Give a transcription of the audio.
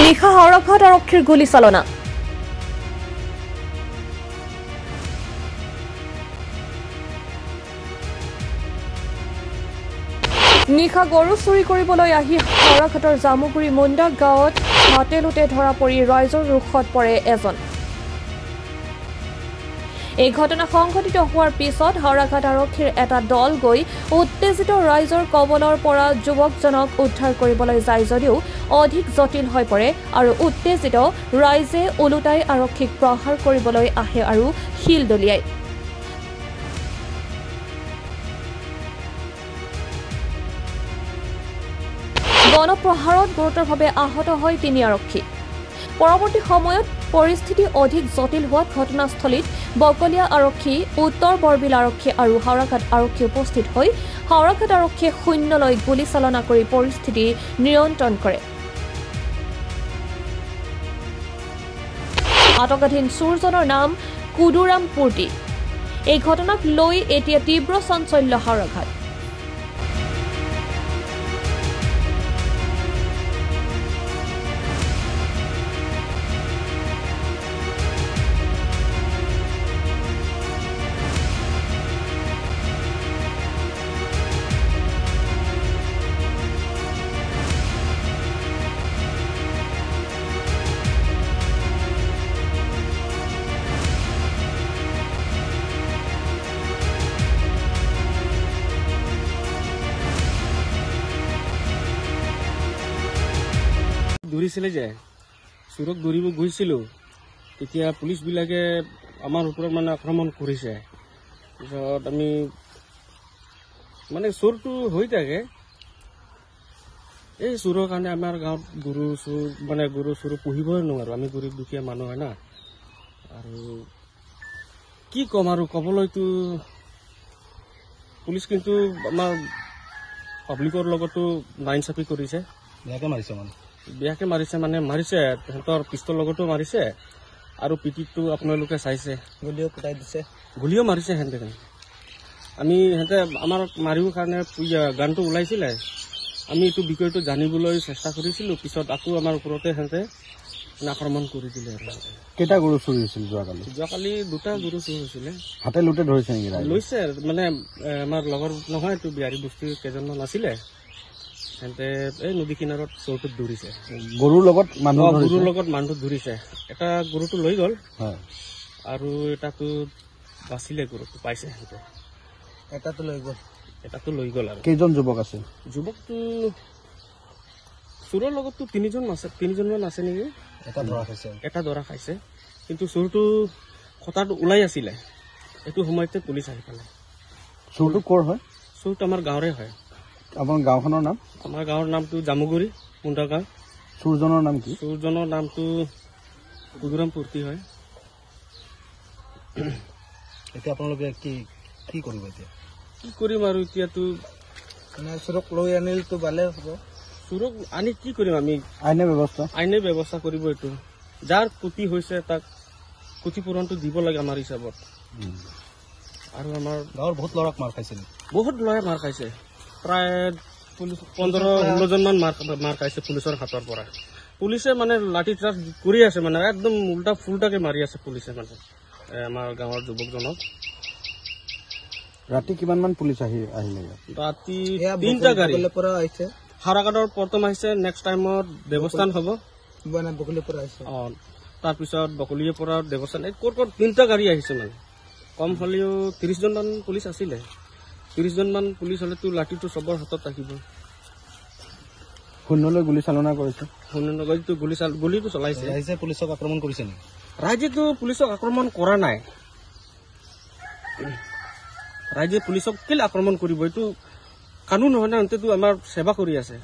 নিশা হাওৰাঘাট আৰক্ষীৰ গুলীচালনা। নিশা গৰু চুৰি কৰিবলৈ আহি হাওৰাঘাটৰ জামুগুৰি মুণ্ডা গাঁৱত হাতে লোটে ধৰা পৰি ৰাইজৰ ৰোষত পৰে এজন। এই ঘটনা সংঘটিত হোৱাৰ পিছত হাওৰাঘাট আৰক্ষীৰ এটা দল গৈ উত্তেজিত ৰাইজৰ কবলৰ পৰা যুৱকজনক উদ্ধাৰ কৰিবলৈ যায় যদিও অধিক জটিল হৈ পৰে আৰু উত্তেজিত ৰাইজে ওলোটাই আৰক্ষীক প্ৰহাৰ কৰিবলৈ আহে আৰু শিল দলিয়ায়। গণপ্ৰহাৰত গুৰুতৰভাৱে আহত হয় তিনি আৰক্ষী। পৰৱৰ্তী সময়ত পৰিস্থিতি অধিক জটিল হোৱাত ঘটনাস্থলীত বকলীয়া আৰক্ষী, উত্তৰ বৰবিল আৰক্ষী আৰু হাওৰাঘাট আৰক্ষী উপস্থিত হৈ হাওৰাঘাট আৰক্ষীয়ে শূন্যলৈ গুলীচালনা কৰি পৰিস্থিতি নিয়ন্ত্ৰণ কৰে। আটকাধীন চোৰজনৰ নাম কুদুৰাম পূৰ্তি। এই ঘটনাক লৈ এতিয়া তীব্ৰ চাঞ্চল্য হাওৰাঘাট। ধৰিছিলে যে চোৰক ধৰিব গৈছিলোঁ, তেতিয়া পুলিচবিলাকে আমাৰ ওপৰত মানে আক্ৰমণ কৰিছে। পিছত আমি মানে চোৰটো হৈ থাকে, এই চোৰৰ কাৰণে আমাৰ গাঁৱত গৰু চোৰ মানে গৰু চোৰ পুহিবই নোৱাৰোঁ। আমি গৰীব দুখীয়া মানুহ হয় না, আৰু কি ক'ম আৰু ক'বলৈতো পুলিচ কিন্তু আমাৰ পাব্লিকৰ লগতো নাইনচাফি কৰিছে। বেয়াকে মাৰিছে, মানে বেয়াকে মাৰিছে, মানে মাৰিছে সিহঁতৰ পিষ্টল লগতো মাৰিছে আৰু পিটিটো আপোনালোকে চাইছে, গুলিও কুটাই দিছে, গুলিও মাৰিছে সিহঁতে। আমি সিহঁতে আমাৰ মাৰিব কাৰণে গানটো ওলাইছিলে, আমি এইটো বিষয়টো জানিবলৈ চেষ্টা কৰিছিলোঁ। পিছত আকৌ আমাৰ ওপৰতে সিহঁতে আক্ৰমণ কৰি দিলে। আৰু কেইটা গৰু চুৰি হৈছিল যোৱাকালি? যোৱাকালি দুটা গৰু চুৰি হৈছিলে। হাতে লোটে ধৰিছে নেকি? লৈছে, মানে আমাৰ লগৰ নহয়, এইটো বিহাৰী বস্তিৰ কেইজনমান আছিলে, সিহঁতে এই নদী কিনাৰত চোৰটোত ধৰিছে। গৰুৰ লগত মানুহ? গৰুৰ লগত মানুহটো ধৰিছে। এটা গৰুটো লৈ গ'ল আৰু এটাটো বাচিলে, গৰুটো পাইছে সিহঁতে। এটাটো লৈ গ'ল, এটাটো লৈ গ'ল। আৰু কেইজন যুৱক আছে? যুৱকটো চোৰৰ লগততো তিনিজন আছে, তিনিজনমান আছে নেকি। এটা ধৰা খাইছে, এটা ধৰা খাইছে, কিন্তু চোৰটো খটাটো ওলাই আছিলে, এইটো সময়তে পুলিচ আহি পালে। চোৰটো ক'ৰ হয়? চোৰটো আমাৰ গাঁৱৰে হয়। আপোনাৰ গাঁওখনৰ নাম? আমাৰ গাঁৱৰ নামটো জামুগুৰি মুণ্ডা গাঁও। চোৰজনৰ নাম কি? চোৰজনৰ নামটো কুদুৰাম পূৰ্তি হয়। এতিয়া আপোনালোকে কি কি কৰিব? এতিয়া কি কৰিম আৰু, এতিয়াতো মানে চোৰক লৈ আনিলেতো ভালে হ'ব। চোৰক আনি কি কৰিম আমি? আইনে ব্যৱস্থা, আইনে ব্যৱস্থা কৰিব। এইটো যাৰ ক্ষতি হৈছে তাক ক্ষতিপূৰণটো দিব লাগে আমাৰ হিচাপত। আৰু আমাৰ গাঁৱৰ বহুত ল'ৰাক মাৰ খাইছিল, বহুত ল'ৰাই মাৰ খাইছে, প্ৰায় 15-16জনমান মাৰ খাইছে পুলিচৰ হাতৰ পৰা। পুলিচে মানে লাঠি চাৰ্জ কৰি আছে, মানে একদম উল্টা ফুল্টাকে মাৰি আছে পুলিচে, মানে আমাৰ গাঁৱৰ যুৱকজনক। ৰাতি কিমানমান পুলিচ আহিলে? ৰাতি তিনিটা গাড়ী আহিছে। হাওৰাঘাটৰ প্ৰথম আহিছে, নেক্সট টাইমত দেৱস্থান হ'ব, তাৰপিছত বকলিৰ পৰা দেৱস্থান, ক'ত ক'ত তিনিটা গাড়ী আহিছে। মানে কম হ'লেও 30জনমান পুলিচ আছিলে। 30জনমান পুলিচ হ'লেতো লাঠিটো চবৰ হাতত থাকিব। শূন্যলৈ গুলী চালনা কৰিছে, শূন্যলৈ গুলীটো চলাইছে। ৰাইজে পুলিচক আক্ৰমণ কৰিছে নেকি? ৰাইজেতো পুলিচক আক্ৰমণ কৰা নাই। ৰাইজে পুলিচক কেলে আক্ৰমণ কৰিব? এইটো কানুন নহয় না, সিহঁতেতো আমাৰ সেৱা কৰি আছে।